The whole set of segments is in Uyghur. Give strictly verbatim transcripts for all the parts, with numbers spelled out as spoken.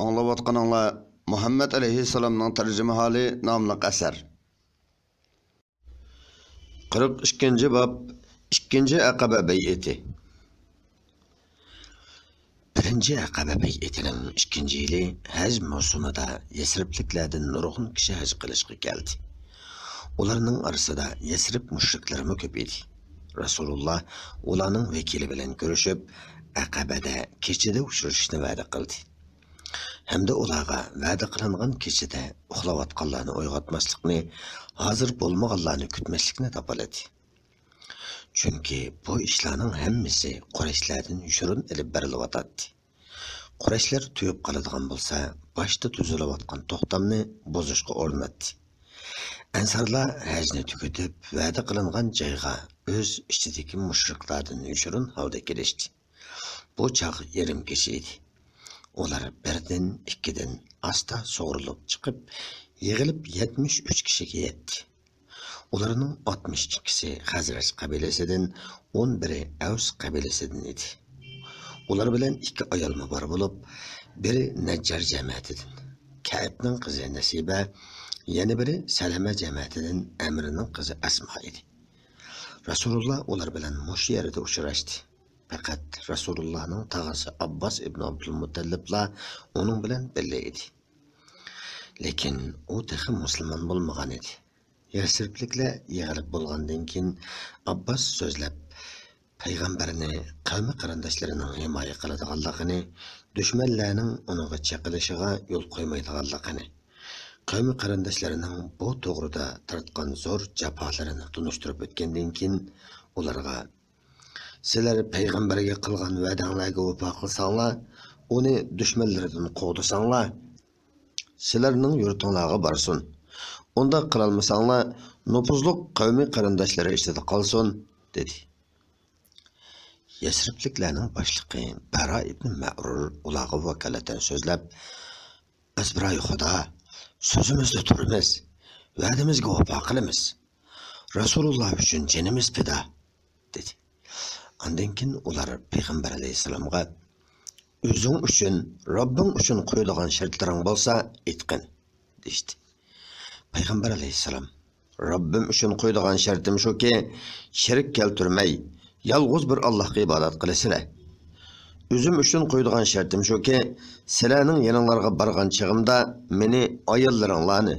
ئاڭلاۋاتقىنىڭلار مۇھەممەد ئەلەيھىسسالامنىڭ تەرجىمىھالى ناملىق ئەسەر. قىرىق ئىككىنچى باب، ئىككىنچى ئەقەبە بەيئىتى. بىرىنچى ئەقەبە بەيئىتىنىڭ ئىككىنچى يىلى ھەج مەۋسۇمىدا يەسرىبلىكلەردىن نۇرغۇن كىشى ھەج قىلىشقا كەلدى. ئۇلارنىڭ ئارىسىدا يەسرىب مۇشرىكلىرىمۇ كۆپ ئىدى. رەسۇلۇللا ئۇلارنىڭ ۋەكىلى بىلەن كۆرۈشۈپ، ئەقەبەدە كېچىدە ئۇچرىشىشنى ۋەدە قىلدى. ھەمدە ئۇلارغا ۋەدە قىلىنغان كېچىدە ئۇخلاۋاتقانلارنى ئويغاتماسلىقنى، ھازىر بولمىغانلارنى كۈتمەسلىكنى تاپىلىدى. چۈنكى بۇ ئىشلارنىڭ ھەممىسى قۇرەيشلەردىن يوشۇرۇن ئېلىپ بېرىلىۋاتاتتى. قۇرەيشلەر تۇيۇپ قالىدىغان بولسا، باشتا تۈزۈلۈۋاتقان توختامنى بۇزۇشقا ئۇرۇناتتى. ئەنسارلار ھەجنى تۈگىتىپ، ۋەدە قىلىنغان جايغا ئۆز ئىچىدىكى مۇشرىكلاردىن يوشۇرۇن ھالدا كېلىشتى. بۇ چاغ يېرىم كېچە ئىدى. ئۇلار بىردىن، ئىككىدىن ئاستا سۇغۇرۇلۇپ چىقىپ، يىغىلىپ يەتمىش ئۈچ كىشىگە يەتتى. ئۇلارنىڭ ئاتمىش ئىككىسى خەزرەج قەبىلىسىدىن، ئون بىرى ئەۋس قەبىلىسىدىن ئىدى. ئۇلار بىلەن ئىككى ئايالمۇ بار بولۇپ، بىرى نەججار جەمەتىدىن، كەئبنىڭ قىزى نەسىبە، يەنە بىرى سەلەمە جەمەتىدىن ئەمرىنىڭ قىزى ئەسما ئىدى. رەسۇلۇللا ئۇلار بىلەن مۇشۇ يەردە ئۇچراشتى. پەقەت رەسۇلۇللانىڭ تاغىسى ئابباس ئىبن ئابدۇلمۇتەللىپلا ئۇنىڭ بىلەن بىللە ئىدى. لېكىن ئۇ تېخى مۇسۇلمان بولمىغان ئىدى. يەسرىبلىكلەر يىغىلىپ بولغاندىن كېيىن، ئابباس سۆزلەپ، پەيغەمبەرنى قەۋمى قېرىنداشلىرىنىڭ ھىمايە قىلىدىغانلىقىنى، دۈشمەنلەرنىڭ ئۇنىڭغا چېقىلىشىغا يول قويمايدىغانلىقىنى، قەۋمى قېرىنداشلىرىنىڭ بۇ توغرىدا تارتقان زور جاپالىرىنى تونۇشتۇرۇپ ئۆتكەندىن كېيىن، ئۇلارغا، سىلەر پەيغەمبەرگە قىلغان ۋەدەڭلارگە ۋاپا قىلساڭلار، ئۇنى دۈشمەنلىرىدىن قوغدىساڭلار، سىلەرنىڭ يۇرتۇڭلارغا بارسۇن. ئۇنداق قىلالمىساڭلار، نوپۇزلۇق قەۋمى قېرىنداشلىرى ئىچىدە قالسۇن، دېدى. يەسرىبلىكلەرنىڭ باشلىقى بەرا ئىبنى مەرۇر ئۇلارغا ۋاكالىتەن سۆزلەپ، ئەزبىرايى خۇدا، سۆزىمىزدە تۇرىمىز، ۋەدىمىزگە ۋاپا قىلىمىز. رەسۇلۇللا ئۈچۈن جېنىمىز پىدا، دېدى. ئاندىن كېيىن ئۇلار پەيغەمبەر ئەلەيھىسسالامغا، ئۆزۈڭ ئۈچۈن، رەببىڭ ئۈچۈن قويىدىغان شەرتلىرىڭ بولسا ئېيتقىن، دېيىشتى. پەيغەمبەر ئەلەيھىسسالام، رەببىم ئۈچۈن قويىدىغان شەرتىم شۇكى، شېرىك كەلتۈرمەي، يالغۇز بىر ئاللاھقا ئىبادەت قىلىسىلەر. ئۆزۈم ئۈچۈن قويىدىغان شەرتىم شۇكى، سىلەرنىڭ يېنىڭلارغا بارغان چېغىمدا مېنى ئاياللىرىڭلارنى،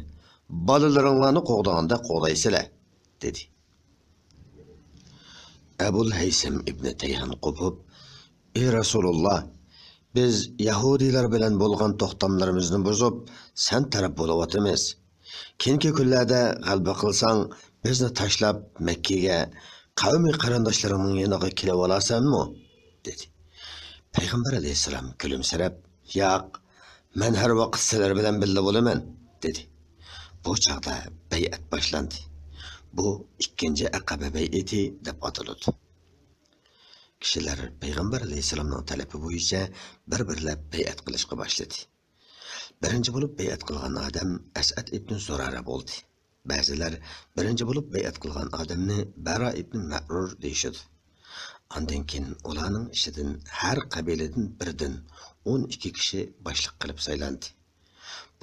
بالىلىرىڭلارنى قوغدىغاندەك قوغدايسىلەر، دېدى. ئەبۇل ھەيسەم ئىبنى تەيھان قوپۇپ، ئى رەسۇلۇللا، بىز يەھۇدىيلار بىلەن بولغان توختاملىرىمىزنى بۇزۇپ، سەن تەرەپ بولۇۋاتىمىز. كېيىنكى كۈنلەردە غەلىبە قىلساڭ، بىزنى تاشلاپ، مەككىگە، قەۋمى قېرىنداشلىرىڭنىڭ يېنىغا كېلىۋالارسەنمۇ؟ دېدى. پەيغەمبەر ئەلەيھىسسالام كۈلۈمسىرەپ، ياق، مەن ھەر ۋاقىت سىلەر بىلەن بىللە بولىمەن، دېدى. بۇ چاغدا بەيئەت باشلاندى. بۇ ئىككىنچى ئەقەبە بەيئىتى دەپ ئاتىلىدۇ. كىشىلەر پەيغەمبەر ئەلەيھىسسالامنىڭ تەلىپى بويىچە بىر-بىرلەپ بەيئەت قىلىشقا باشلىدى. بىرىنچى بولۇپ بەيئەت قىلغان ئادەم ئەسئەد ئىبنى زۇرارە بولدى. بەزىلەر بىرىنچى بولۇپ بەيئەت قىلغان ئادەمنى بەرا ئىبنى مەرۇر دېيىشىدۇ. ئاندىن كېيىن ئۇلارنىڭ ئىچىدىن ھەر قەبىلىدىن بىردىن ئون ئىككى كىشى باشلىق قىلىپ سايلاندى.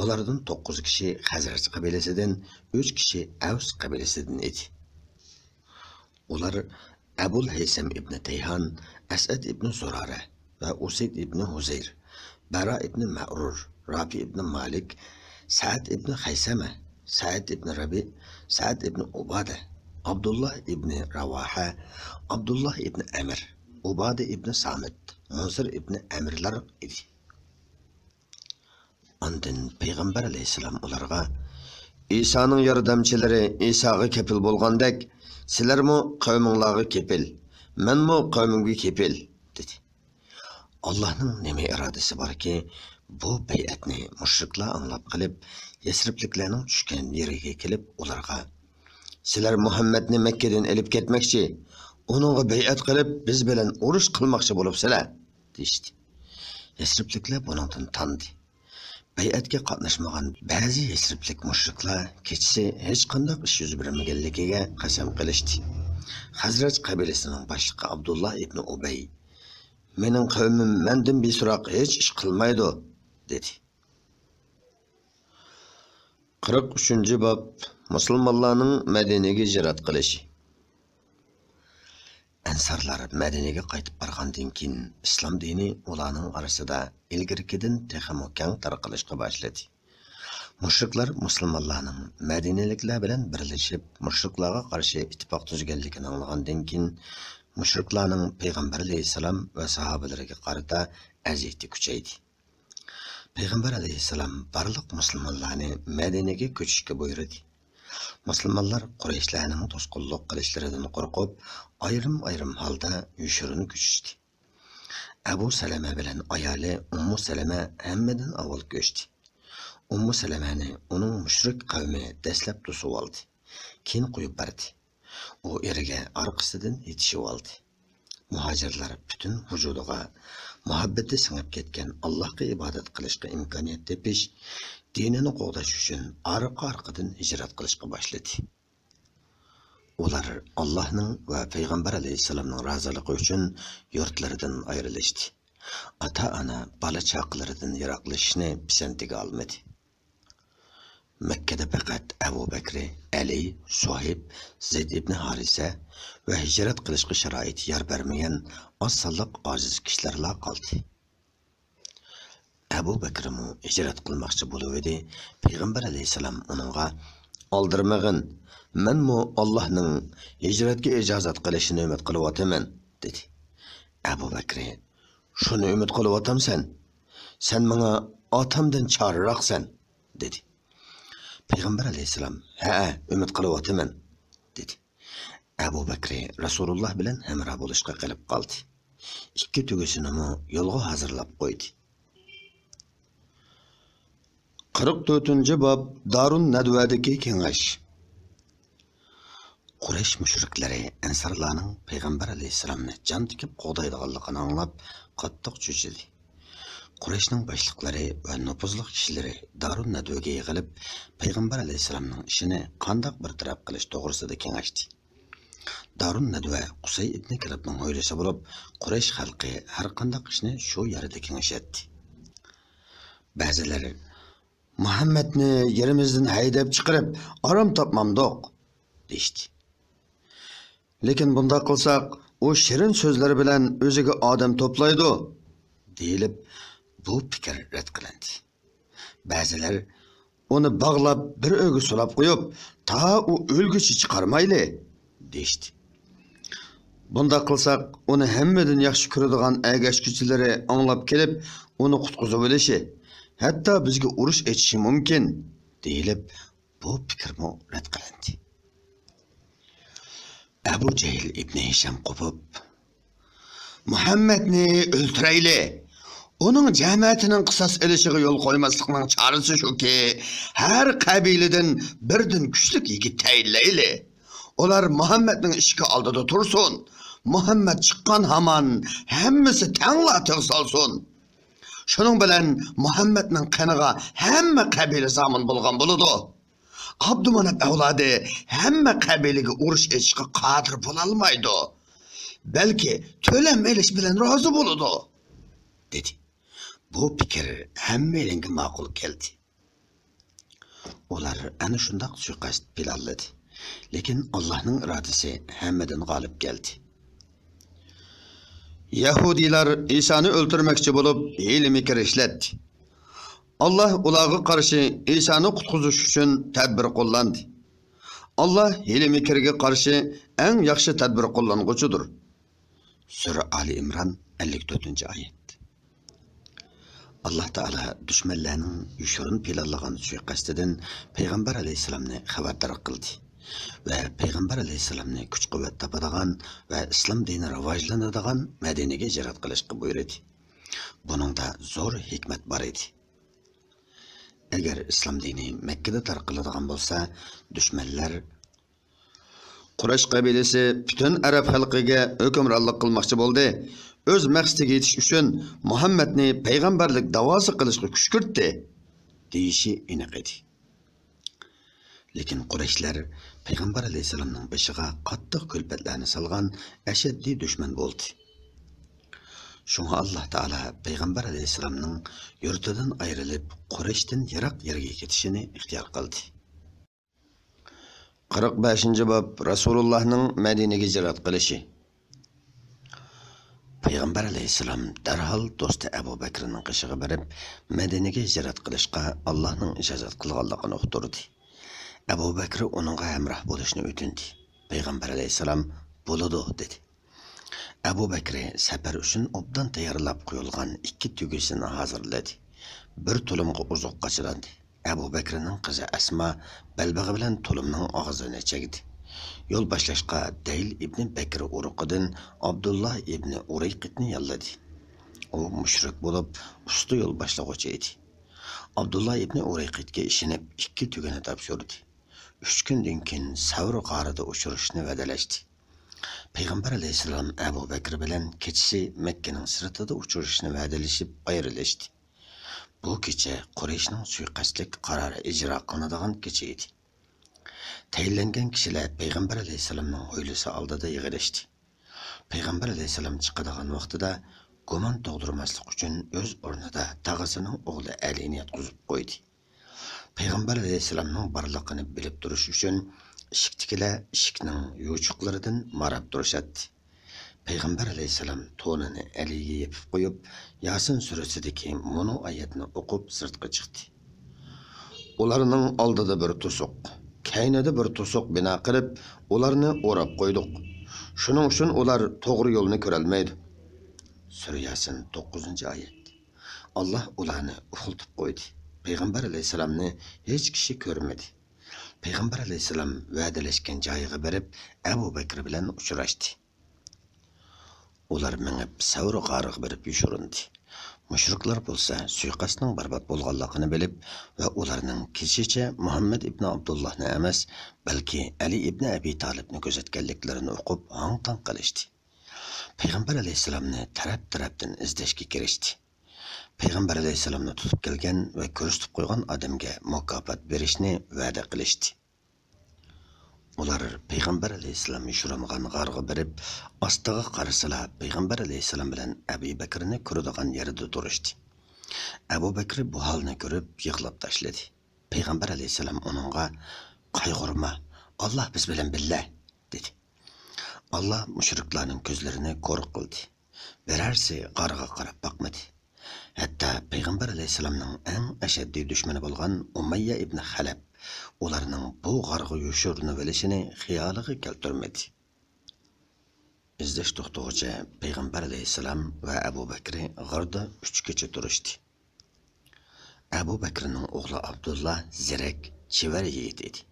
بۇلاردىن توققۇز كىشى خەزرەج قەبىلىسىدىن، ئۈچ كىشى ئەۋس قەبىلىسىدىن ئىدى. ئۇلار ئەبۇل ھەيسەم ئىبنى تەيھان، ئەسئەد ئىبنى زۇرارە ۋە ئۇسەيد ئىبنى ھۇزەير، بەرا ئىبنى مەرۇر، رافى ئىبنى مالىك، سەئد ئىبنى خەيسەمە، سەئد ئىبنى رەبىئ، سەئد ئىبنى ئۇبادە، ئابدۇللا ئىبنى راۋاھە، ئابدۇللا ئىبنى ئەمىر، ئۇبادە ئىبنى سامىت، مۇنزىر ئىبنى ئەمىرلار ئىدى. ئاندىن پەيغەمبەر ئەلەيھىسسالام ئۇلارغا، ئىسانىڭ ياردەمچىلىرى ئىساغا كېپىل بولغاندەك، سىلەرمۇ قەۋمىڭلارغا كېپىل، مەنمۇ قەۋمىمگە كېپىل، دېدى. ئاللاھنىڭ نېمە ئىرادىسى باركى، بۇ بەيئەتنى مۇشرىكلار ئاڭلاپ قېلىپ، يەسرىبلىكلەرنىڭ چۈشكەن يېرىگە كېلىپ، ئۇلارغا، سىلەر مۇھەممەدنى مەككىدىن ئېلىپ كەتمەكچى، ئۇنىڭغا بەيئەت قىلىپ، بىز بىلەن ئۇرۇش قىلماقچى بولۇپسىلەر، دېيىشتى. يەسرىبلىكلەر بۇنىڭدىن تاندى. بەيئەتكە قاتناشمىغان بەزى يەسرىبلىك مۇشرىكلار كېچىسى ھېچقانداق ئىش يۈز بەرمىگەنلىكىگە قەسەم قىلىشتى. خەزرەج قەبىلىسىنىڭ باشلىقى ئابدۇللا ئىبنى ئۇبەي، مېنىڭ قەۋمىم مەندىن بىسوراق ھېچ ئىش قىلمايدۇ، دېدى. قىرىق ئۈچىنچى باب، مۇسۇلمانلارنىڭ مەدىنىگە ھىجرەت قىلىشى. ئەنسارلار مەدىنىگە قايتىپ بارغاندىن كېيىن، ئىسلام دىنى ئۇلارنىڭ ئارىسىدا ئىلگىرىكىدىن تېخىمۇ كەڭ تارقىلىشقا باشلىدى. مۇشرىكلار مۇسۇلمانلارنىڭ مەدىنىلىكلەر بىلەن بىرلىشىپ، مۇشرىكلارغا قارشى ئىتتىپاق تۈزگەنلىكىنى ئاڭلىغاندىن كېيىن، مۇشرىكلارنىڭ پەيغەمبەر ئەلەيھىسسالام ۋە ساھابىلىرىگە قارىتا ئەزىيىتى كۈچەيدى. پەيغەمبەر ئەلەيھىسسالام بارلىق مۇسۇلمانلارنى مەدىنىگە كۆچۈشكە بۇيرۇدى. مۇسۇلمانلار قۇرەيشلەرنىڭ توسقۇنلۇق قىلىشلىرىدىن قورقۇپ، ئايرىم-ئايرىم ھالدا يوشۇرۇن كۆچۈشتى. ئەبۇ سەلەمە بىلەن ئايالى ئۇممۇ سەلەمە ھەممىدىن ئاۋۋال كۆچتى. ئۇممۇ سەلەمەنى ئۇنىڭ مۇشرىك قەۋمى دەسلەپ توسۇۋالدى، كېيىن قويۇپ بەردى. ئۇ ئېرىگە ئارقىسىدىن يېتىشىۋالدى. مۇھاجىرلار پۈتۈن ۋۇجۇدىغا مۇھەببىتى سىڭىپ كەتكەن ئاللاھقا ئىبادەت قىلىشقا ئىمكانىيەت تېپىش، دىنىنى قوغداش ئۈچۈن ئارقا-ئارقىدىن ھىجرەت قىلىشقا باشلىدى. ئۇلار ئاللاھنىڭ ۋە پەيغەمبەر ئەلەيھىسسالامنىڭ رازىلىقى ئۈچۈن يۇرتلىرىدىن ئايرىلىشتى. ئاتا-ئانا بالا-چاقىلىرىدىن يىراقلىشىشنى پىسەنتىگە ئالمىدى. مەككىدە پەقەت ئەبۇ بەكرى، ئەلى، سۇھەيب، زەيد ئىبنى ھارىسە ۋە ھىجرەت قىلىشقا شارائىتى يار بەرمىگەن ئاز سانلىق ئاجىز كىشىلەرلا قالدى. ئەبۇ بەكرىمۇ ھىجرەت قىلماقچى بولۇۋىدى، پەيغەمبەر ئەلەيھىسسالام ئۇنىڭغا: «ئالدىرىمىغىن، مەنمۇ ئاللاھنىڭ ھىجرەتكە ئىجازەت قىلىشىنى ئۈمىد قىلىۋاتىمەن» دېدى. ئەبۇ بەكرى: «شۇنى ئۈمىد قىلىۋاتامسەن؟ سەن ماڭا ئاتامدىن چارىراقسەن» دېدى. پەيغەمبەر ئەلەيھىسسالام: «ھەئە، ئۈمىد قىلىۋاتىمەن» دېدى. ئەبۇ بەكرى رەسۇلۇللا بىلەن ھەمراھ بولۇشقا قېلىپ قالدى. ئىككى تۆگىسىنىمۇ يولغا ھازىرلاپ قويدى. قىرىق تۆتىنچى باب، دارۇن نەدۋەدىكى كېڭەش. قۇرەيش مۇشرىكلىرى ئەنسارلارنىڭ پەيغەمبەر ئەلەيھىسسالامنى جان تىكىپ قوغدايدىغانلىقىنى ئاڭلاپ، قاتتىق چۆچۈدى. قۇرەيشنىڭ باشلىقلىرى ۋە نوپۇزلۇق كىشىلىرى دارۇن نەدۋىگە يىغىلىپ، پەيغەمبەر ئەلەيھىسسالامنىڭ ئىشىنى قانداق بىر تەرەپ قىلىش توغرىسىدا كېڭەشتى. دارۇن نەدۋە قۇسەي ئىبنى كىلابنىڭ ھويلىسى بولۇپ، قۇرەيش خەلقى ھەر قانداق ئىشنى شۇ يەردە كېڭىشەتتى. بەزىلەر: «مۇھەممەدنى يېرىمىزدىن ھەيدەپ چىقىرىپ، ئارام تاپمامدۇق؟» دېيىشتى. «لېكىن بۇنداق قىلساق، ئۇ شېرىن سۆزلىرى بىلەن ئۆزىگە ئادەم توپلايدۇ» دېيىلىپ، بۇ پىكىر رەت قىلىندى. بەزىلەر: «ئۇنى باغلاپ، بىر ئۆيگە سولاپ قويۇپ، تا ئۇ ئۆلگۈچە چىقارمايلى» دېيىشتى. «بۇنداق قىلساق، ئۇنى ھەممىدىن ياخشى كۆرىدىغان ئەگەشكۈچىلىرى ئاڭلاپ كېلىپ، ئۇنى قۇتقۇزۇۋېلىشى، ھەتتا بىزگە ئۇرۇش ئېچىشى مۇمكىن» دېيىلىپ، بۇ پىكىرمۇ رەت قىلىندى. ئەبۇ جەھىل ئىبنى ھىشام قوپۇپ: «مۇھەممەدنى ئۆلتۈرەيلى! ئۇنىڭ جەمەتىنىڭ قىساس ئېلىشىغا يول قويماسلىقنىڭ چارىسى شۇكى، ھەر قەبىلىدىن بىردىن كۈچلۈك يىگىت تەيىنلەيلى. ئۇلار مۇھەممەدنىڭ ئىشىكى ئالدىدا تۇرسۇن. مۇھەممەد چىققان ھامان ھەممىسى تەڭلا تىغ سالسۇن. شۇنىڭ بىلەن مۇھەممەدنىڭ قېنىغا ھەممە قەبىلە زامىن بولغان بولىدۇ. ئابدۇماناپ ئەۋلادى ھەممە قەبىلىگە ئۇرۇش ئېچىشقا قادىر بولالمايدۇ. بەلكى تۆلەم ئېلىش بىلەن رازى بولىدۇ» دېدى. بۇ پىكىر ھەممەيلەنگە ماقۇل كەلدى. ئۇلار ئەنە شۇنداق سۇيىقەست پىلانلىدى. لېكىن ئاللاھنىڭ ئىرادىسى ھەممىدىن غالىب كەلدى. يەھۇدىيلار ئىسانى ئۆلتۈرمەكچى بولۇپ، ھىيلە-مىكىر ئىشلەتتى. ئاللاھ ئۇلارغا قارشى ئىسانى قۇتقۇزۇش ئۈچۈن تەدبىر قوللاندى. ئاللاھ ھىيلە-مىكىرگە قارشى ئەڭ ياخشى تەدبىر قوللانغۇچىدۇر. سۈرە ئالى ئىمران، ئەللىك تۆتىنچى ئايەت. ئاللاھ تائالا دۈشمەنلەرنىڭ يوشۇرۇن پىلانلىغان سۇيىقەستىدىن پەيغەمبەر ئەلەيھىسسالامنى خەۋەردار قىلدى ۋە پەيغەمبەر ئەلەيھىسسالامنى كۈچ-قۇۋۋەت تاپىدىغان ۋە ئىسلام دىنى راۋاجلىنىدىغان مەدىنىگە ھىجرەت قىلىشقا بۇيرۇدى. بۇنىڭدا زور ھېكمەت بار ئىدى. ئەگەر ئىسلام دىنى مەككىدە تارقىلىدىغان بولسا، دۈشمەنلەر: «قۇرەيش قەبىلىسى پۈتۈن ئەرەب خەلقىگە ھۆكۈمرانلىق قىلماقچى بولدى. ئۆز مەقسىتىگە يېتىش ئۈچۈن مۇھەممەدنى پەيغەمبەرلىك داۋاسى قىلىشقا كۈشكۈرتتى» دېيىشى ئېنىق ئىدى. لېكىن قۇرەيشلەر پەيغەمبەر ئەلەيھىسسالامنىڭ بېشىغا قاتتىق كۈلپەتلەرنى سالغان ئەشەددىي دۈشمەن بولدى. شۇڭا ئاللاھ تائالا پەيغەمبەر ئەلەيھىسسالامنىڭ يۇرتىدىن ئايرىلىپ، قۇرەيشتىن يىراق يەرگە كېتىشىنى ئىختىيار قىلدى. قىرىق بەشىنچى باب، رەسۇلۇللاھنىڭ مەدىنىگە ھىجرەت قىلىشى. پەيغەمبەر ئەلەيھىسسالام دەرھال دوستى ئەبۇ بەكرىنىڭ قېشىغا بېرىپ، مەدىنىگە ھىجرەت قىلىشقا ئاللاھنىڭ ئىجازەت قىلغانلىقىنى ئۇقتۇردى. ئەبۇ بەكرى ئۇنىڭغا ھەمراھ بولۇشنى ئۆتۈندى. پەيغەمبەر ئەلەيھىسسالام، «بولىدۇ» دېدى. ئەبۇ بەكرى سەپەر ئۈچۈن ئوبدان تەييارلاپ قويۇلغان ئىككى تۆگىسىنى ھازىرلىدى. بىر تۇلۇمغا ئوزۇق قاچىلاندى. ئەبۇ بەكرىنىڭ قىزى ئەسما بەلبېغى بىلەن تۇلۇمنىڭ ئاغزىنى چەكتى. يول باشلاشقا دەيل ئىبنى بەكرى ئۇرۇقىدىن ئابدۇللا ئىبنى ئۇرەيقىتنى ياللىدى. ئۇ مۇشرىك بولۇپ، ئۇستا يول باشلىغۇچى ئىدى. ئابدۇللا ئىبنى ئۇرەيقىتكە ئىشىنىپ، ئىككى تۆگىنى تاپشۇردى. ئۈچ كۈندىن كېيىن سەۋر غارىدا ئۇچرىشىشنى ۋەدىلەشتى. پەيغەمبەر ئەلەيھىسسالام ئەبۇ بەكرى بىلەن كېچىسى مەككىنىڭ سىرتىدا ئۇچرىشىشنى ۋەدىلىشىپ ئايرىلىشتى. بۇ كېچە قۇرەيشنىڭ سۇيىقەستلىك قارارى ئىجرا قىلىنىدىغان كېچە ئىدى. تەيىنلەنگەن كىشىلەر پەيغەمبەر ئەلەيھىسسالامنىڭ ھويلىسى ئالدىدا يىغىلىشتى. پەيغەمبەر ئەلەيھىسسالام چىقىدىغان ۋاقتىدا گۇمان تۇغدۇرماسلىق ئۈچۈن ئۆز ئورنىدا تاغىسىنىڭ ئوغلى ئەلىنى ياتقۇزۇپ قويدى. پەيغەمبەر ئەلەيھىسسالامنىڭ بارلىقىنى بىلىپ تۇرۇش ئۈچۈن ئىشىكتىكىلەر ئىشىكنىڭ يوچۇقلىرىدىن ماراپ تۇرۇشاتتى. پەيغەمبەر ئەلەيھىسسالام تونىنى ئەلىگە يېپىپ قويۇپ، ياسىن سۈرىسىدىكى مۇنۇ ئايەتنى ئوقۇپ سىرتقا چىقتى. ئۇلارنىڭ ئالدىدا بىر توسۇق، كەينىدە بىر توسۇق بىنا قىلىپ، ئۇلارنى ئوراپ قويدۇق. شۇنىڭ ئۈچۈن ئۇلار توغرا يولنى كۆرەلمەيدۇ. سۈرە ياسىن، توققۇزىنچى ئايەت. ئاللاھ ئۇلارنى ئۇخلىتىپ قويدى. پەيغەمبەر ئەلەيھىسسالامنى ھېچ كىشى كۆرمىدى. پەيغەمبەر ئەلەيھىسسالام ۋەدىلەشكەن جايىغا بېرىپ، ئەبۇ بەكرى بىلەن ئۇچراشتى. ئۇلار مېڭىپ، سەۋر غارىغا بېرىپ يوشۇرۇندى. مۇشرىكلار بولسا سۇيىقەستنىڭ بەربات بولغانلىقىنى بىلىپ ۋە ئۇلارنىڭ كېچىچە مۇھەممەد ئىبنى ئابدۇللاھنى ئەمەس، بەلكى ئەلى ئىبنى ئەبى تالىپنى كۆزەتكەنلىكلىرىنى ئۇقۇپ، ھاڭ-تاڭ قېلىشتى. پەيغەمبەر ئەلەيھىسسالامنى تەرەپ-تەرەپتىن ئىزدەشكە كىرىشتى. پەيغەمبەر ئەلەيھىسسالامنى تۇتۇپ كەلگەن ۋە كۆرسىتىپ قويغان ئادەمگە مۇكاپات بېرىشنى ۋەدە قىلىشتى. ئۇلار پەيغەمبەر ئەلەيھىسسالام يوشۇرۇنغان غارغا بېرىپ، ئاستىغا قارىسىلا، پەيغەمبەر ئەلەيھىسسالام بىلەن ئەبۇ بەكرىنى كۆرىدىغان يەردە تۇرۇشتى. ئەبۇ بەكرى بۇ ھالنى كۆرۈپ، يىغلاپ تاشلىدى. پەيغەمبەر ئەلەيھىسسالام ئۇنىڭغا، «قايغۇرما، ئاللاھ بىز بىلەن بىللە» دېدى. ئاللاھ مۇشرىكلارنىڭ كۆزلىرىنى كور قىلدى. بىرەرسى غارغا قاراپ باقمىدى. ھەتتا پەيغەمبەر ئەلەيھىسسالامنىڭ ئەڭ ئەشەددىي دۈشمىنى بولغان ئۇمەييە ئىبنى خەلەپ ئۇلارنىڭ بۇ غارغا يوشۇرۇنۇۋېلىشىنى خىيالىغا كەلتۈرمىدى. ئىزدەش توختىغۇچە پەيغەمبەر ئەلەيھىسسالام ۋە ئەبۇ بەكرى غاردا ئۈچ كېچە تۇرۇشتى. ئەبۇ بەكرىنىڭ ئوغلى ئابدۇللا زېرەك، چېۋەر يىگىت ئىدى.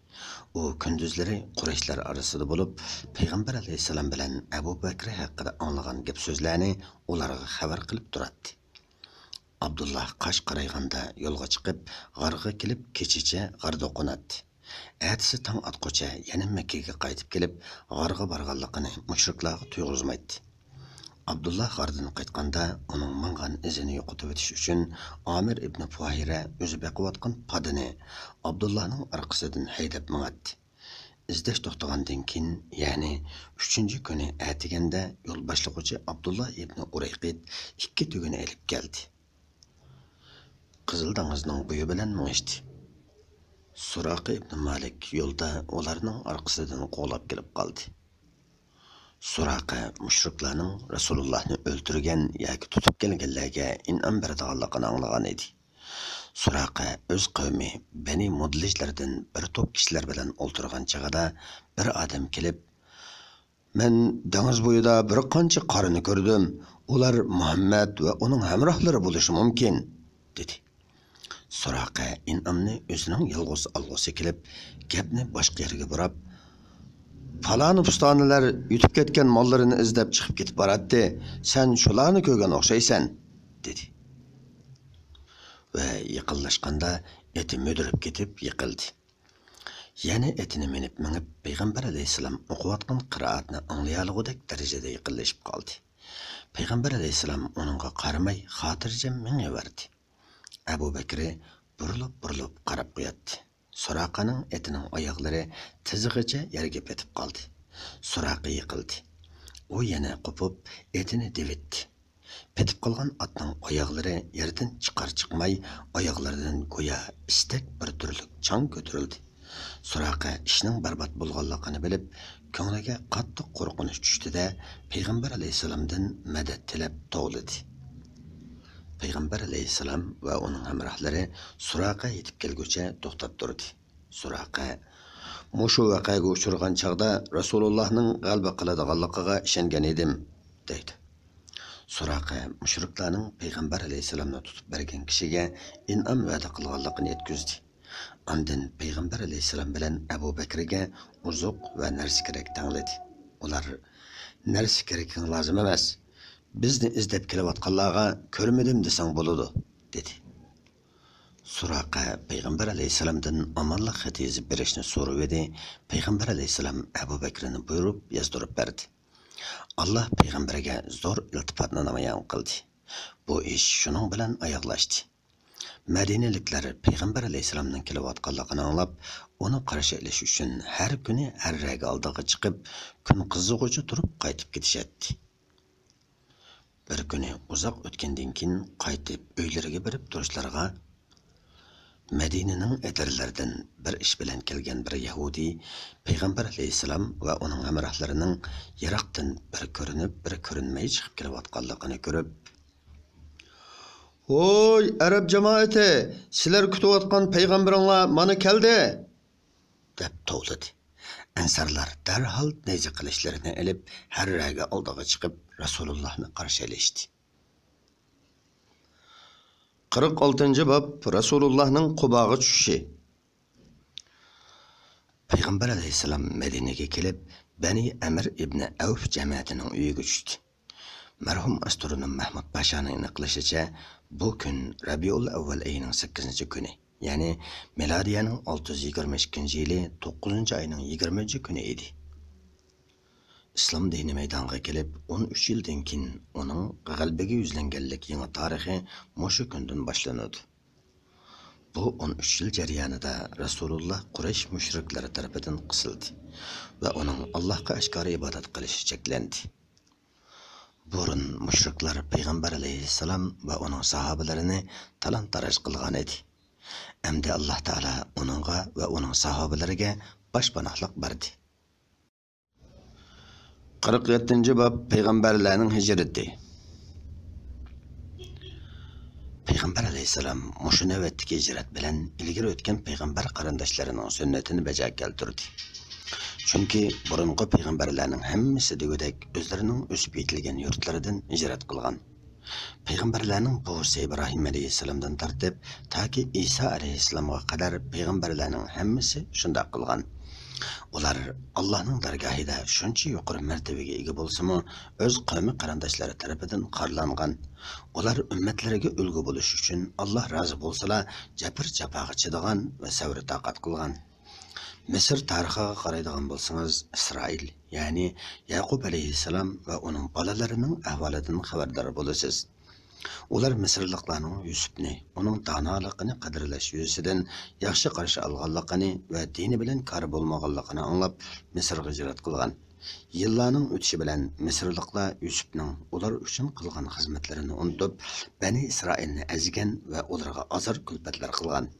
ئۇ كۈندۈزلىرى قۇرەيشلەر ئارىسىدا بولۇپ، پەيغەمبەر ئەلەيھىسسالام بىلەن ئەبۇ بەكرى ھەققىدە ئاڭلىغان گەپ-سۆزلەرنى ئۇلارغا خەۋەر قىلىپ تۇراتتى. ئابدۇللا قاش قارايغاندا يولغا چىقىپ، غارغا كېلىپ، كېچىچە غاردا قوناتتى. ئەتىسى تاڭ ئاتقۇچە يەنە مەككىگە قايتىپ كېلىپ، غارغا بارغانلىقىنى مۇشرىكلارغا تۇيغۇزمايتتى. ئابدۇللا غاردىن قايتقاندا، ئۇنىڭ ماڭغان ئىزىنى يوقىتىۋېتىش ئۈچۈن، ئامىر ئىبنى پۇھەيرە ئۆزى بېقىۋاتقان پادىنى ئابدۇللانىڭ ئارقىسىدىن ھەيدەپ ماڭاتتى. ئىزدەش توختىغاندىن كېيىن، يەنى ئۈچىنچى كۈنى ئەتىگەندە يول باشلىغۇچى ئابدۇللا ئىبنى ئۇرەيقىت ئىككى تۆگىنى ئېلىپ كەلدى. قىزىل دېڭىزنىڭ بويى بىلەن مېڭىشتى. سۇراقە ئىبنى مالىك يولدا ئۇلارنىڭ ئارقىسىدىن قوغلاپ كېلىپ قالدى. سۇراقە مۇشرىكلارنىڭ رەسۇلۇللاھنى ئۆلتۈرگەن ياكى تۇتۇپ كەلگەنلەرگە ئىنئام بېرىدىغانلىقىنى ئاڭلىغان ئىدى. سۇراقە ئۆز قەۋمى بەنى مۇدلىجلىرىدىن بىر توپ كىشىلەر بىلەن ئولتۇرغان چېغىدا، بىر ئادەم كېلىپ، «مەن دېڭىز بويىدا بىر قانچە قارىنى كۆردۈم. ئۇلار مۇھەممەد ۋە ئۇنىڭ ھەمراھلىرى بولۇشى مۇمكىن» دېدى. سۇراقە ئىنئامنى ئۆزىنىڭ يالغۇز ئالغۇسى كېلىپ، گەپنى باشقا يەرگە بۇراپ، «پالانى پۇستانىلەر يۇتۇپ كەتكەن ماللىرىنى ئىزدەپ چىقىپ كېتىپ باراتتى. سەن شۇلارنى كۆرگەن ئوخشايسەن» دېدى. ۋە يېقىنلاشقاندا ئېتى مۈدۈرۈپ كېتىپ يىقىلدى. يەنە ئېتىنى مىنىپ مېڭىپ، پەيغەمبەر ئەلەيھىسسالام ئوقۇۋاتقان قىرائەتنى ئاڭلىيالىغۇدەك دەرىجىدە يېقىنلىشىپ قالدى. پەيغەمبەر ئەلەيھىسسالام ئۇنىڭغا قارىماي، خاتىرجەم مېڭىۋەردى. ئەبۇ بەكرى بۇرۇلۇپ-بۇرۇلۇپ قاراپ قوياتتى. سۇراقەنىڭ ئېتىنىڭ ئاياغلىرى تىزىغىچە يەرگە پېتىپ قالدى. سۇراقە يىقىلدى. ئۇ يەنە قوپۇپ، ئېتىنى دېۋىتتى. پېتىپ قالغان ئاتنىڭ ئاياغلىرى يەردىن چىقار-چىقماي، ئاياغلىرىدىن گويا ئىستەك بىر تۈرلۈك چاڭ كۆتۈرۈلدى. سۇراقە ئىشنىڭ بەربات بولغانلىقىنى بىلىپ، كۆڭلىگە قاتتىق قورقۇنچ چۈشتى-دە، پەيغەمبەر ئەلەيھىسسالامدىن مەدەت تىلەپ توۋلىدى. پەيغەمبەر ئەلەيھىسسالام ۋە ئۇنىڭ ھەمراھلىرى سۇراقە يېتىپ كەلگۈچە توختاپ تۇردى. سۇراقە، مۇشۇ ۋەقەگە ئۇچرىغان چاغدا رەسۇلۇللاھنىڭ غەلىبە قىلىدىغانلىقىغا ئىشەنگەن ئىدىم، دەيدۇ. سۇراقە مۇشرىكلارنىڭ پەيغەمبەر ئەلەيھىسسالامنى تۇتۇپ بەرگەن كىشىگە ئىنئام ۋەدە قىلغانلىقىنى يەتكۈزدى. ئاندىن پەيغەمبەر ئەلەيھىسسالام بىلەن ئەبۇ بەكرىگە ئوزۇق ۋە نەرسە-كېرەك تەڭلىدى. ئۇلار، «نەرسە-كېرىكىڭ لازىم ئەمەس. بىزنى ئىزدەپ كېلىۋاتقانلارغا كۆرمىدىم دېسەڭ بولىدۇ» دېدى. سۇراقە پەيغەمبەر ئەلەيھىسسالامدىن ئامانلىق خەت يېزىپ بېرىشنى سورىۋىدى. پەيغەمبەر ئەلەيھىسسالام ئەبۇ بەكرىنى بۇيرۇپ يازدۇرۇپ بەردى. ئاللا پەيغەمبەرگە زور ئىلتىپاتنى نامايان قىلدى. بۇ ئىش شۇنىڭ بىلەن ئاياغلاشتى. مەدىنىلىكلەر پەيغەمبەر ئەلەيھىسسالامنىڭ كېلىۋاتقانلىقىنى ئاڭلاپ، ئۇنى قارشى ئېلىش ئۈچۈن ھەر كۈنى ھەررەگە ئالدىغا چىقىپ، كۈن قىزىغۇچە تۇرۇپ قايتىپ كېتىشەتتى. بىر كۈنى ئۇزاق ئۆتكەندىن كېيىن قايتىپ ئۆيلىرىگە بېرىپ تۇرۇشلىرىغا، مەدىنىنىڭ ئەتىرلىرىدىن بىر ئىش بىلەن كەلگەن بىر يەھۇدىي پەيغەمبەر ئەلەيھىسسالام ۋە ئۇنىڭ ھەمراھلىرىنىڭ يىراقتىن بىر كۆرۈنۈپ، بىر كۆرۈنمەي چىقىپ كېلىۋاتقانلىقىنى كۆرۈپ، «ھوي، ئەرەب جامائىتى، سىلەر كۈتۈۋاتقان پەيغەمبىرىڭلار مانا كەلدى!» دەپ توۋلىدى. ئەنسارلار دەرھال نەيزە قىلىچلىرىنى ئېلىپ، ھەررەگە ئالدىغا چىقىپ، رەسۇلۇللاھنى قارشى ئېلىشتى. قىرىق ئالتىنچى باب، رەسۇلۇللاھنىڭ قۇباغا چۈشۈشى. پەيغەمبەر ئەلەيھىسسالام مەدىنىگە كېلىپ، بەنى ئەمىر ئىبنى ئەۋف جەمەتىنىڭ ئۆيىگە چۈشتى. مەرھۇم ئاسترونوم مەھمۇد پاشانىڭ ئېنىقلىشىچە، بۇ كۈن رەبىئۇل ئەۋۋەل ئېيىنىڭ سەككىزىنچى كۈنى، يەنى مىلادىيەنىڭ ئالتە يۈز يىگىرمە ئىككىنچى يىلى توققۇزىنچى ئاينىڭ يىگىرمە كۈنى ئىدى. ئىسلام دىنى مەيدانغا كېلىپ ئون ئۈچ يىلدىن كېيىن، ئۇنىڭ غەلىبىگە يۈزلەنگەنلىك يېڭى تارىخى مۇشۇ كۈندىن باشلىنىدۇ. بۇ ئون ئۈچ يىل جەريانىدا رەسۇلۇللا قۇرەيش مۇشرىكلىرى تەرىپىدىن قىسىلدى ۋە ئۇنىڭ ئاللاھقا ئاشكارا ئىبادەت قىلىشى چەكلەندى. بۇرۇن مۇشرىكلار پەيغەمبەر ئەلەيھىسسالام ۋە ئۇنىڭ ساھابىلىرىنى تالان-تاراج قىلغان ئىدى. ئەمدى ئاللاھ تائالا ئۇنىڭغا ۋە ئۇنىڭ ساھابىلىرىگە باشپاناھلىق بەردى. قىرىق يەتتىنچى باب، پەيغەمبەرلەرنىڭ ھىجرىتى. پەيغەمبەر ئەلەيھىسسالام مۇشۇ نۆۋەتتىكى ھىجرەت بىلەن ئىلگىرى ئۆتكەن پەيغەمبەر قېرىنداشلىرىنىڭ سۈننىتىنى بەجا كەلتۈردى. چۈنكى بۇرۇنقى پەيغەمبەرلەرنىڭ ھەممىسى دېگۈدەك ئۆزلىرىنىڭ ئۆسۈپ يېتىلگەن يۇرتلىرىدىن ھىجرەت قىلغان. پەيغەمبەرلەرنىڭ بوۋىسى ئىبراھىم ئەلەيھىسسالامدىن تارتىپ تاكى ئىسا ئەلەيھىسسالامغا قەدەر پەيغەمبەرلەرنىڭ ھەممىسى شۇنداق قىلغان. ئۇلار ئاللاھنىڭ دەرگاھىدا شۇنچە يۇقىرى مەرتىۋىگە ئىگە بولسىمۇ، ئۆز قەۋمى قېرىنداشلىرى تەرىپىدىن خارلانغان. ئۇلار ئۈممەتلىرىگە ئۈلگە بولۇش ئۈچۈن، ئاللاھ رازى بولسىلا، جەبىر-جاپاغا چىدىغان ۋە سەۋر-تاقەت قىلغان. مىسىر تارىخىغا قارايدىغان بولسىڭىز، ئىسرائىل، يەنى يەقۇب ئەلەيھىسسالام ۋە ئۇنىڭ بالىلىرىنىڭ ئەھۋالىدىن خەۋەردار بولىسىز. ئۇلار مىسىرلىقلارنىڭ يۈسۈپنى، ئۇنىڭ دانالىقىنى قەدىرلەش يۈزىسىدىن ياخشى قارشى ئالغانلىقىنى ۋە دىنى بىلەن كارى بولمىغانلىقىنى ئاڭلاپ، مىسىرغا ھىجرەت قىلغان. يىللارنىڭ ئۆتۈشى بىلەن مىسىرلىقلار يۈسۈپنىڭ ئۇلار ئۈچۈن قىلغان خىزمەتلىرىنى ئۇنتۇپ، بەنى ئىسرائىلنى ئەزگەن ۋە ئۇلارغا ئازار-كۈلپەتلەر قىلغان.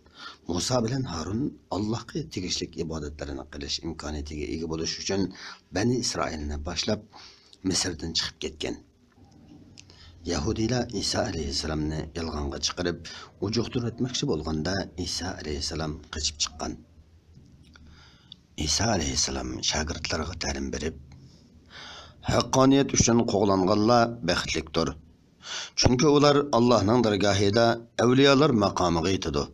مۇسا بىلەن ھارۇن ئاللاھقا تېگىشلىك ئىبادەتلەرنى قىلىش ئىمكانىيىتىگە ئىگە بولۇش ئۈچۈن، بەنى ئىسرائىلنى باشلاپ، مىسىردىن چىقىپ كەتكەن. يەھۇدىيلار ئىسا ئەلەيھىسسالامنى يالغانغا چىقىرىپ، ئۇجۇقتۇرۇۋەتمەكچى بولغاندا، ئىسا ئەلەيھىسسالام قېچىپ چىققان. ئىسا ئەلەيھىسسالام شاگىرتلىرىغا تەلىم بېرىپ، «ھەققانىيەت ئۈچۈن قوغلانغانلار بەختلىكتۇر. چۈنكى ئۇلار ئاللاھنىڭ دەرگاھىدا ئەۋلىيالار ماقامىغا يېتىدۇ.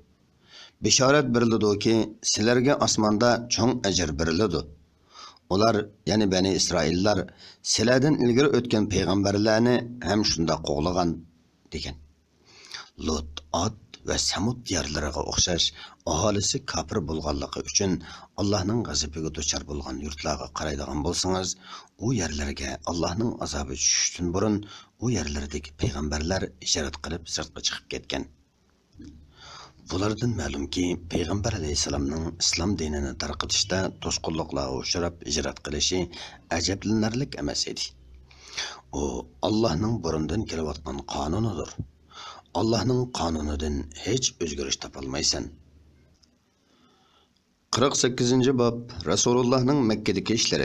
بېشارەت بېرىلىدۇكى، سىلەرگە ئاسماندا چوڭ ئەجىر بېرىلىدۇ. ئۇلار، يەنى بەنى ئىسرائىللار، سىلەردىن ئىلگىرى ئۆتكەن پەيغەمبەرلەرنى ھەم شۇنداق قوغلىغان» دېگەن. لۇت، ئاد ۋە سەمۇد دىيارلىرىغا ئوخشاش ئاھالىسى كاپىر بولغانلىقى ئۈچۈن ئاللاھنىڭ غەزىپىگە دۇچار بولغان يۇرتلارغا قارايدىغان بولسىڭىز، ئۇ يەرلەرگە ئاللاھنىڭ ئازابى چۈشۈشتىن بۇرۇن ئۇ يەرلەردىكى پەيغەمبەرلەر ھىجرەت قىلىپ سىرتقا چىقىپ كەتكەن. بۇلاردىن مەلۇمكى، پەيغەمبەر ئەلەيھىسسالامنىڭ ئىسلام دىنىنى تارقىتىشتا توسقۇنلۇقلارغا ئۇچراپ ھىجرەت قىلىشى ئەجەبلىنەرلىك ئەمەس ئىدى. ئۇ ئاللاھنىڭ بۇرۇندىن كېلىۋاتقان قانۇنىدۇر. ئاللاھنىڭ قانۇنىدىن ھېچ ئۆزگىرىش تاپالمايسەن. قىرىق سەككىزىنچى باب، رەسۇلۇللاھنىڭ مەككىدىكى ئىشلىرى.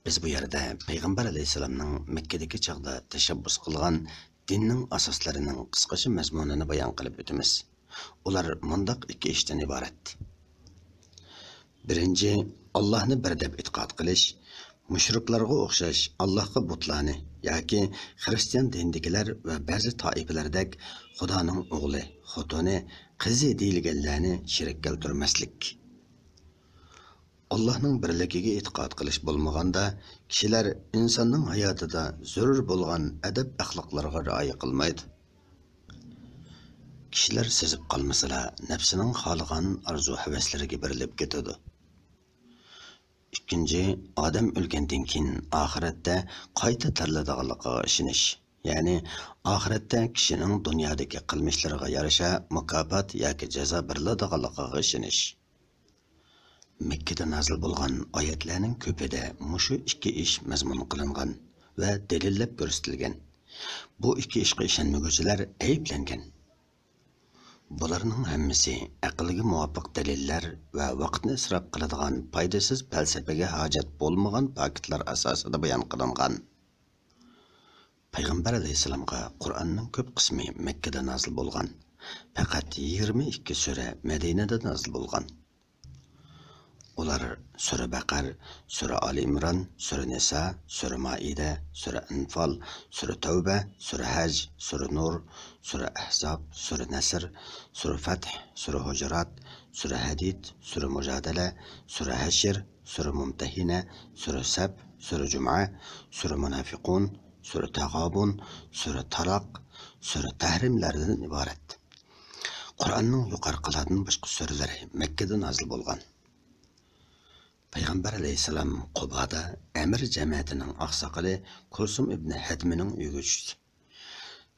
بىز بۇ يەردە پەيغەمبەر ئەلەيھىسسالامنىڭ مەككىدىكى چاغدا تەشەببۇس قىلغان دىننىڭ ئاساسلىرىنىڭ قىسقىچە مەزمۇنىنى بايان قىلىپ ئۆتىمىز. ئۇلار مۇنداق ئىككى ئىشتىن ئىبارەت. بىرىنچى، ئاللاھنى بىر دەپ ئېتىقاد قىلىش، مۇشرىكلارغا ئوخشاش ئاللاھقا بۇتلارنى ياكى خىرىستىيان دىنىدىكىلەر ۋە بەزى تائىپىلەردەك خۇدانىڭ ئوغلى، خوتۇنى، قىزى دېيىلگەنلەرنى شېرىك كەلتۈرمەسلىك. ئاللاھنىڭ بىرلىكىگە ئېتىقاد قىلىش بولمىغاندا، كىشىلەر ئىنساننىڭ ھاياتىدا زۆرۈر بولغان ئەدەپ-ئەخلاقلارغا رىئايە قىلمايدۇ. كىشىلەر سېزىپ قالمىسىلا، نەپسىنىڭ خالىغان ئارزۇ-ھەۋەسلىرىگە بېرىلىپ كېتىدۇ. ئىككىنچى، ئادەم ئۆلگەندىن كېيىن ئاخىرەتتە قايتا تىرىلىدىغانلىقىغا ئىشىنىش، يەنى ئاخىرەتتە كىشىنىڭ دۇنيادىكى قىلمىشلىرىغا يارىشا مۇكاپات ياكى جازا بېرىلىدىغانلىقىغا ئىشىنىش. مەككىدە نازىل بولغان ئايەتلەرنىڭ كۆپىدە مۇشۇ ئىككى ئىش مەزمۇن قىلىنغان ۋە دەلىللەپ كۆرسىتىلگەن. بۇ ئىككى ئىشقا ئىشەنمىگۈچىلەر ئەيىبلەنگەن. بۇلارنىڭ ھەممىسى ئەقىلگە مۇۋاپىق دەلىللەر ۋە ۋاقىتنى ئىسراپ قىلىدىغان پايدىسىز پەلسەپىگە ھاجەت بولمىغان پاكىتلار ئاساسىدا بايان قىلىنغان. پەيغەمبەر ئەلەيھىسسالامغا قۇرئاننىڭ كۆپ قىسمى مەككىدە نازىل بولغان. پەقەت يىگىرمە ئىككى سۈرە مەدىنىدە نازىل بولغان. ئۇلار سۈرە بەقەر، سۈرە ئالى ئىمران، سۈرە نىسا، سۈرە مائىدە، سۈرە ئەنفال، سۈرە تەۋبە، سۈرە ھەج، سۈرە نۇر، سۈرە ئەھزاب، سۈرە نەسر، سۈرە فەتھ، سۈرە ھۇجۇرات، سۈرە ھەدىد، سۈرە مۇجادىلە، سۈرە ھەشر، سۈرە مۇمتەھىنە، سۈرە سەپ، سۈرە جۇمئە، سۈرە مۇنافىقۇن، سۈرە تەغابۇن، سۈرە تالاق، سۈرە تەھرىملەردىن ئىبارەت. قۇرئاننىڭ يۇقىرىقىلاردىن باشقا سۈرىلىرى مەككىدە نازىل بولغان. پەيغەمبەر ئەلەيھىسسالام قۇبادا ئەمىر جەمەتىنىڭ ئاقساقىلى كۇلسۇم ئىبنى ھەدمىنىڭ ئۆيىگە چۈشتى.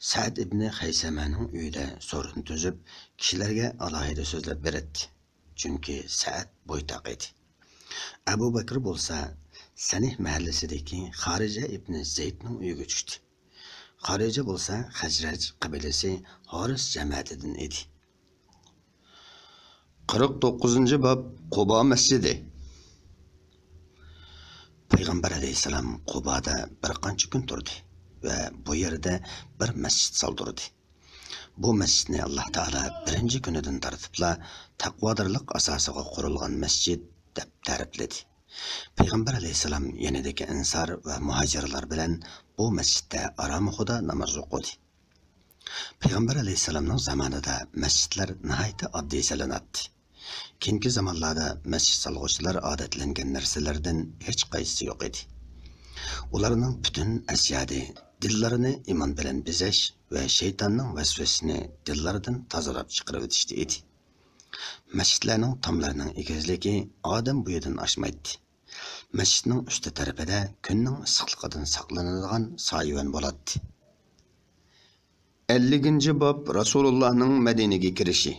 سەئەد ئىبنى خەيسەمەنىڭ ئۆيىدە سورۇن تۈزۈپ، كىشىلەرگە ئالاھىدە سۆزلەپ بېرەتتى، چۈنكى سەئەد بويتاق ئىدى. ئەبۇ بەكرى بولسا سەنىھ مەھەللىسىدىكى خارىجە ئىبنى زەيدنىڭ ئۆيىگە چۈشتى. خارىجە بولسا خەزرەج قەبىلىسى ھارىس جەمەتىدىن ئىدى. قىرىق توققۇزىنچى باب، قۇبا مەسچىدى. پەيغەمبەر ئەلەيھىسسالام قۇبادا بىر قانچە كۈن تۇردى ۋە بۇ يەردە بىر مەسچىت سالدۇردى. بۇ مەسچىتنى ئاللاھ تائالا بىرىنچى كۈنىدىن تارتىپلا تەقۋادارلىق ئاساسىغا قۇرۇلغان مەسچىت دەپ تەرىپلىدى. پەيغەمبەر ئەلەيھىسسالام يېنىدىكى ئەنسار ۋە مۇھاجىرلار بىلەن بۇ مەسچىتتە ئارامىخۇدا ناماز ئوقۇدى. پەيغەمبەر ئەلەيھىسسالامنىڭ زامانىدا مەسچىتلەر ناھايىتى ئاددىي سېلىناتتى. كېيىنكى زامانلاردا مەسچىت سالغۇچىلار ئادەتلەنگەن نەرسىلەردىن ھېچقايسىسى يوق ئىدى. ئۇلارنىڭ پۈتۈن ئەسيادى دىللىرىنى ئىمان بىلەن بېزەش ۋە شەيتاننىڭ ۋەسۋەسىسىنى دىللىرىدىن تازىلاپ چىقىرىۋېتىشتە ئىدى. مەسچىتلەرنىڭ تاملىرىنىڭ ئېگىزلىكى ئادەم بويىدىن ئاشمايتتى. مەسچىتنىڭ ئۈستى تەرىپىدە كۈننىڭ ئىسسىقلىقىدىن ساقلىنىدىغان سايىۋەن بولاتتى. ئەللىكىنچى باب، رەسۇلۇللاھنىڭ مەدىنىگە كىرىشى.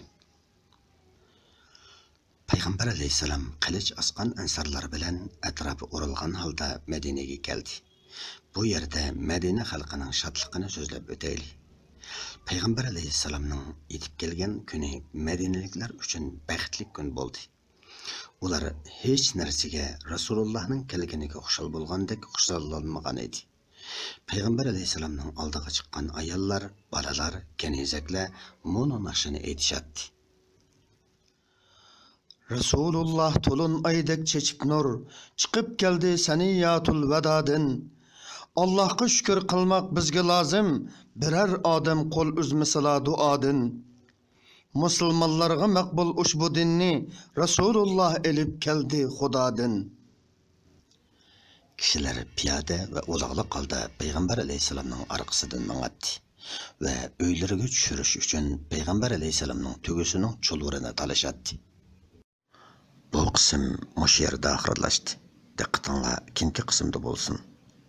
پەيغەمبەر ئەلەيھىسسالام قىلىچ ئاسقان ئەنسارلار بىلەن ئەتراپى ئورالغان ھالدا مەدىنىگە كەلدى. بۇ يەردە مەدىنە خەلقىنىڭ شادلىقىنى سۆزلەپ ئۆتەيلى. پەيغەمبەر ئەلەيھىسسالامنىڭ يېتىپ كەلگەن كۈنى مەدىنىلىكلەر ئۈچۈن بەختلىك كۈن بولدى. ئۇلار ھېچ نەرسىگە رەسۇلۇللاھنىڭ كەلگىنىگە خۇشال بولغاندەك خۇشاللانمىغان ئىدى. پەيغەمبەر ئەلەيھىسسالامنىڭ ئالدىغا چىققان ئاياللار، بالىلار، كەنىزەكلەر مۇنۇ ناخشىنى ئېيتىشاتتى. رەسۇلۇللاھ تولۇن ئايدەك چېچىپ نۇر، چىقىپ كەلدى سەنىياتۇل ۋەدادىن. ئاللاھقا شۈكۈر قىلماق بىزگە لازىم، بىرەر ئادەم قول ئۈزمىسىلا دۇئادىن. مۇسۇلمانلارغا مەقبۇل ئۇشبۇ دىننى، رەسۇلۇللاھ ئېلىپ كەلدى خۇدادىن. كىشىلەر پىيادە ۋە ئۇلاغلىق ھالدا پەيغەمبەر ئەلەيھىسسالامنىڭ ئارقىسىدىن ماڭاتتى ۋە ئۆيلىرىگە چۈشۈرۈش ئۈچۈن پەيغەمبەر ئەلەيھىسسالامنىڭ تۆگىسىنىڭ چۇلۋۇرىنى تالىشاتتى. بۇ قىسىم مۇشۇ يەردە ئاخىرلاشتى. دىققىتىڭلار كېيىنكى قىسىمدا بولسۇن.